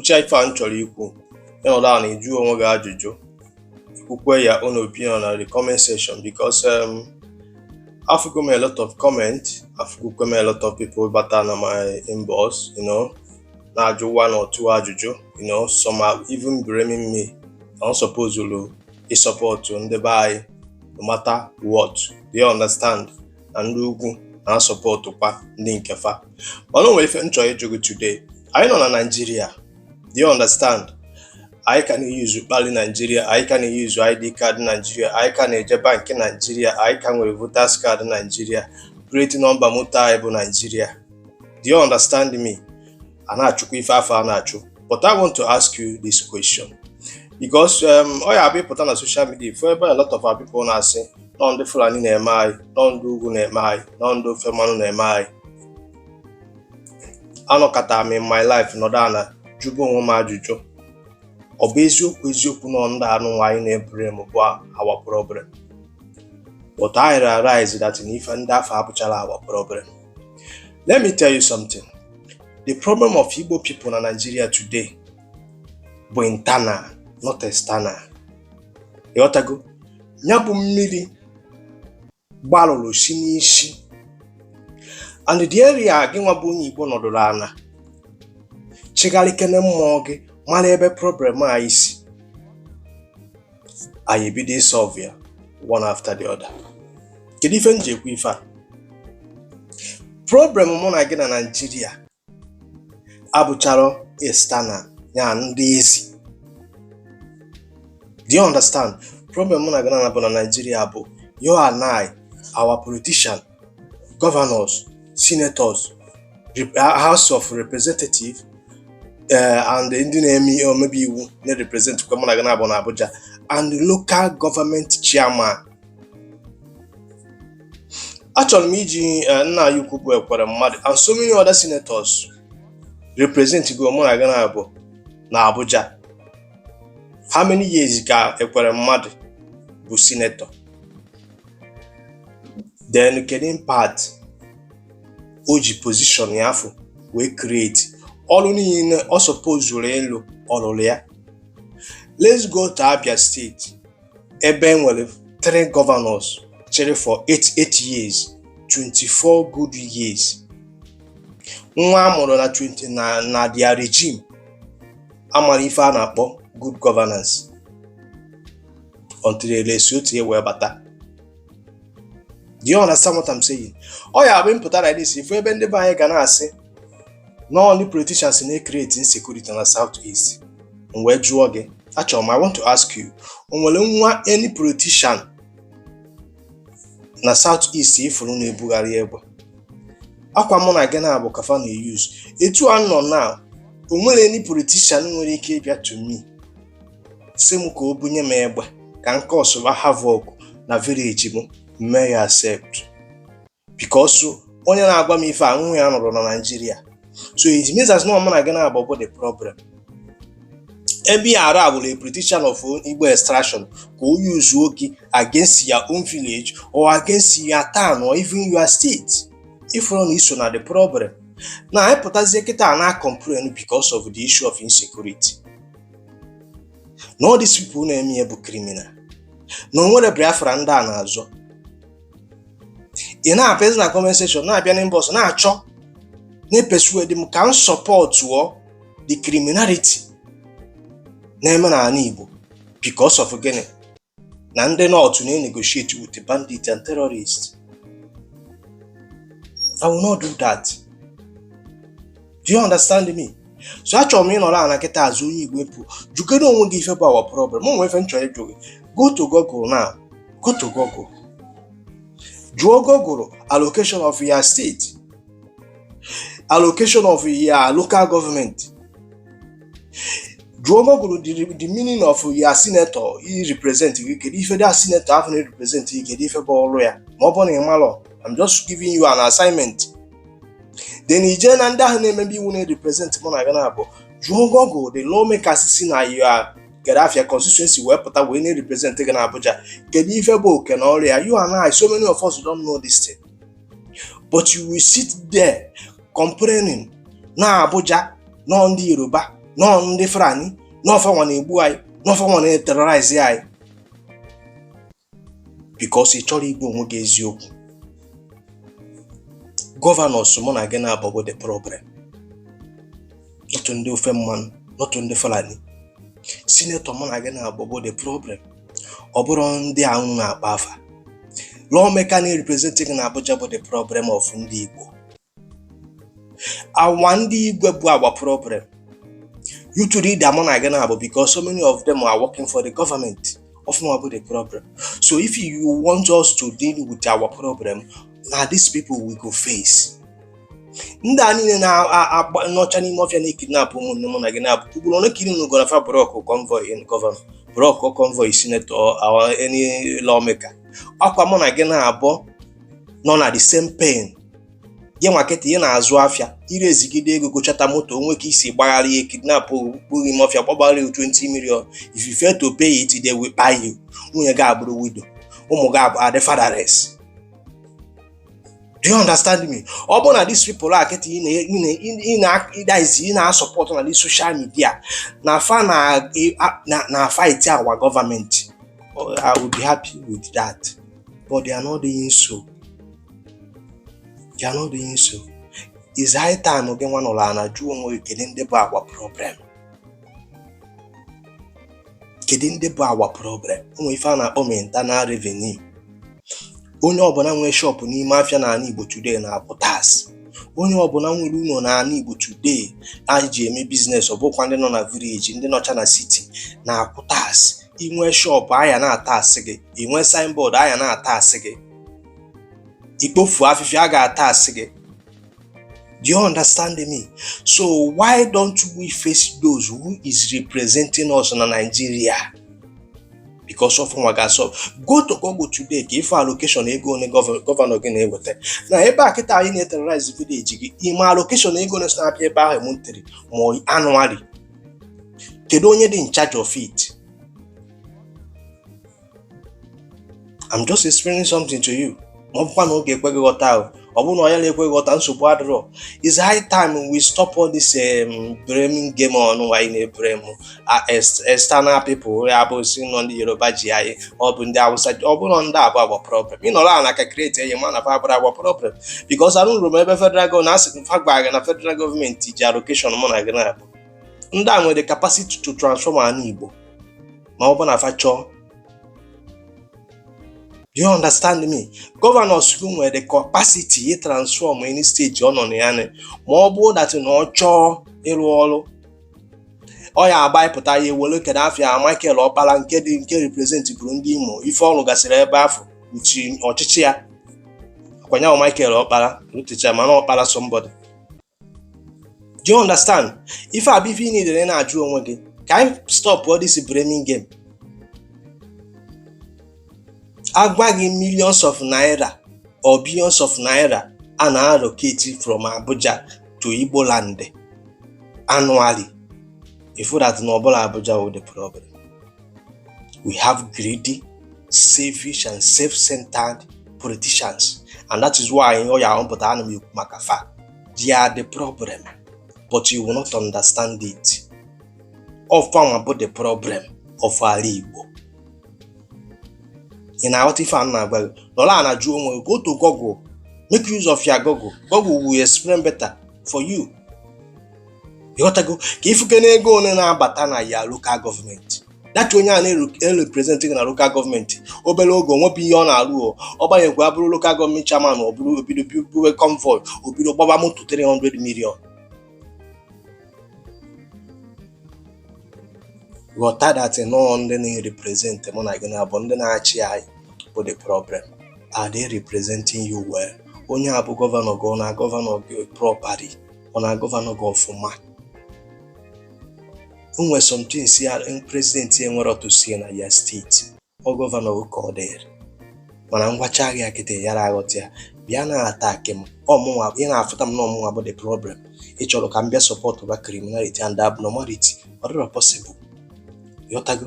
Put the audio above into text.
Kwucha ife a m chọrọ ikwu, ịnọdụ ala ịjụ onwe gị ajụjụ, ikwukwe your own opinion na the comment section, because afụgo m a lot of comment, afụgokwe m a lot of people bata na my inbox na-ajụ one or two ajụjụ. Some are even blaming me na I'm supposed to ịsupport ndị be anyị no matter what. Do you understand? Na ndị ugwu na-asupportkwa ndị nke fa, mana o nwere ife m chọrọ ịjụ gị today. Anyị nọ na Nigeria, do you understand? Anyị ka na-eyuzu kpali Nigeria, anyị ka na-eyuzu ID card Nigeria, anyị ka na-eje bank Nigeria, anyị ka nwere voters card Nigeria, plate number moto anyị bụ Nigeria. Do you understand me? A na-achụkwa ife afọ a na-achụ. But I want to ask you this question because ọ ya abụ ịpụta na social media fụ ebe a lot of our people na-asị nọ ndị Fulani na-eme anyị, nọ ndị ugwu na-eme anyị, nọ ndị ofe mmanụ na-eme anyị. Anọkọta m in my life nọdụ ala jụba onwe m ajụjụ: ọ bụ eziokwu eziokwu nọ ndị anụ anyị na-ebure m bụ our problem? But I realize that na ife ndị afọ abụchala our problem. Let me tell you something. The problem of Igbo people na Nigeria today bụ internal, not external. Ịghọtago? Ya bụ mmiri gbarụrụ si n'isi and the area gị nwa bụ onye Igbo nọdụrụ ala chigharịkene mmụọ gị mara ebe problem anyị si, anyị ebido ịsolve ya one after the other. Kedu ife m ji ekwu ife a? Problem mụ na gị na Nigeria abụchara external, ya ndị ezi. Do you understand? Problem mụ na gị na bụ na Nigeria bụ you and I, our politician, governors, senators, House of Representative and ndị na-eme omebe iwu na-represent kwa mụ na gị na-abụ na Abuja and local government chairman. Achọrọ m iji nna anyị ukwu bụ Ekweremadu and so many other senators represent go mụ na gị na-abụ na Abuja. How many years ka Ekweremadu bụ senator? Then kedu impact o ji position ya afọ wee create? Ọrụ niile ọ supposed ịlụ, ọ lụrụ ya? Let's go to Abia State, ebe e nwere three governors chịrị for 8 years, 24 good years. Nwa amụrụ na 20 na their regime amara ife a na-akpọ good governance until elesi otu ya wee bata. Do you understand what I'm saying? Ọ ya abụ mpụta like this, ifu ebe ndị be anyị ga na-asị na only politicians na-create insecurity na South East. M wee jụọ gị, achọrọ m, I want to ask you, o nwere nwa any politician na South East ifuru na-ebugharị egbe? Akwa mụ na gị na-abụ kafa na-use etu a nọ now. O nwere any politician nwere ike ịbịa to me si m ka o bunye m egbe ka nke ọsụba havoc na village m mee ya accept? Because onye na-agwa m ife a, nwa ya nọrọ na Nigeria. So it means as na mụ na gị na-abụ bụ the problem. Ebe ya ara abụrụ a politician of Igbo extraction ka o yuzuo gị against your own village or against your town or even your state, ifụrụ na iso na the problem. Na anyị pụtazie kịta na complain because of the issue of insecurity, na all these people na-eme ihe bụ criminal, na o nwere Biafra ndị a na-azọ. Ị na-abịazi na comment section, na-abịa n'inbox, na-achọ na-epersuade m ka m supportụọ the criminality na-eme n'ala Igbo because of gịnị? Na ndị North na-negotiate with the bandits and terrorists. I will not do that. Do you understand me? So achọrọ m ịnọrọ ala kịta azụ onye Igbo pụ jụgoro onwe gị ife bụ our problem. O nwere ife m chọrọ ịjụ gị. Go to Google now, go to Google, jụọ Google allocation of your state, allocation of your local government. Jụọ Google the meaning of your senator i represent gị. Kedu ife that senator ahụ na-represent gị? Kedu ife bụ ọrụ ya? Ma ọ bụrụ na ị marọ, I'm just giving you an assignment. Then ije na ndị ahụ na-emebe iwu na-represent mụ na gị na-abụ, jụọ Google the lawmakers si na your Gadafia constituency wee pụta wee na-represent gị na Abuja, kedu ife bụ oke na ọrụ ya? You and I, so many of us don't know this thing, but you will sit there complaining na Abuja, nọ ndị Yoruba. Nọọ ndị Fulani, nọọ fanwa na-egbu anyị, nọọ fanwa na-eterrorize anyị, because ị chọrọ igbu onwe gị eziokwu. Governors mụ na gị na-abọbụ the problem, not ndị ofe mmanụ, not ndị Fulani. Senator mụ na gị na-abọbụ the problem, ọ bụrụ ndị ahụ na-akpa afa. Lawmaker na-represent gị na Abuja bụ the problem of ndị Igbo. Awa ndị igwe bụ agwa problem. Youth leader mụ na gị na-abụ, because so many of them are working for the government of bụ the problem. So if you want us to deal with our problem, na these people we go face. Ndị a niile na-agba nọcha n'ime ọfịa na-ekidnap ụmụnne mụ na gị na-abụ, ugboro ole ka ị nụgoro fa block convoy governor, block convoy senator or any lawmaker? Ọkwa mụ na gị na-abụ nọ na the same pain. Gị nwa kịta ị na-azụ afịa, irezigide ego, gochata moto, onwe ka isi gbagharị ya, kidnap okpuru ime ọfịa, gbagbara 20 million. If you fail to pay it, they will buy you. Nwunye gị abụrụ widow, ụmụ gị adị fatherless. Do you understand me? Ọ bụrụ na these people a kịta ị na-asupport na this social media na fa na fight our government, I will be happy with that, but they are not doing so. They are not doing so. It's high time gị nwa nọrọ ana jụọ onwe gị, kedu ndị bụ our problem? Kedu ndị bụ our problem? Onwe ife a na-akpọ ma internal revenue. Onye ọbụla nwere shop n'ime afịa n'ala Igbo today na-akwụ tax. Onye ọbụla nwere ụlọ n'ala Igbo today a ji eme business, ọ bụkwa ndị nọ na village, ndị nọcha na city na-akwụ tax. Inwe shop aya na-ata asị gị, inwe signboard aya na-ata asị gị, ikpofu afịfịa a ga-ata asị gị. Do you understand me? So why don't we face those who is representing us na Nigeria? Because of nwa ga-asọ. Go to Google today ka ife allocation ego one governor gị na-eweta na ebe a kịta anyị na-eterrorize village gị. Ime allocation ego na na-abịa ebe ahụ monthly ma annually, kedu onye dị in charge of it? I'm just explaining something to you. Ma ọ bụkwa na oge ekweghị ghọta ahụ, ọ bụrụ na onye na-ekweghị ghọta, nsogbu adịrọ. It's high time we stop all this blaming game on anyị na-eblame external people. Ya bụ si nọ ndị Yoruba ji anyị, ọ bụ ndị Hausa, ọ bụrụ ndị abụọ agba problem. Ị nọrọ ala ka create enyi ma na fa abụrụ agba problem, because arụrụ m ebe federal gọọmenti asị fa gwara gị na federal gọọmenti ji allocation mụ na gị na-abụ. Ndị a nwere capacity to transform ala Igbo ma ọ bụ na fa chọọ. Do you understand me? Governors nwere the capacity transform any stage ọ nọ na ya, ma ọ bụrụ that na ọ chọọ ịrụ ọrụ ọ ya agbaịpụta ya. Ewere kedu afịa Michael Ọkpara nke dị nke represent bụrụ ndị Imo, ife ọrụ gasịrị ebe afọ uchi ọchịchị ya akwanye Michael Ọkpara rutecha mana Ọkpara somebody. Do you understand? Ife abụ ife ị niile na-ajụ onwe gị. Ka anyị stop all this blaming game. Agwa gị millions of naira or billions of naira a na-allocate from Abuja to Igbo land annually, if that na ọbụla Abuja wụ the problem. We have greedy, selfish and self-centered politicians, and that is why ọ ya ahụpụta ana m ekwu maka fa. They are the problem, but you will not understand it. Ọfanwa bụ the problem of ala Igbo. Ị na-aghọta ife a m na-agwa gị? Nọrọ ana jụọ onwe gị. Go to Google, make use of your Google. Google will explain better for you. Ịghọtago? Ka ifuke na ego one na-abata na ya local government, dachi onye a na-represent gị na local government, obere oge onwebụ ihe ọ na-arụ o, ọ gbanyekwa abụrụ local government chairman, ọ bụrụ obido buwe convoy, obido gbaba moto 300 million. Ghọta that nọọ ndị na-represent mụ na gị na-abụ, ndị na-achị anyị bụ the problem. Are they representing you well? Onye a bụ governor gị, ọ na-governor gị properly? Ọ na-governor gị ọfụma? O nwere some things ya president enwere to say na ya steeti, ọ governor gị ka ọ dịrị. Mana ngwacha gị akịta yara aghọta ya, bịa na attack m. Ọmụnwa ị na-afụta m na ọmụnwa bụ the problem. Ị chọrọ ka m bịa support ba criminality and abnormality? Ọ dịrọ possible. Ịghọtago?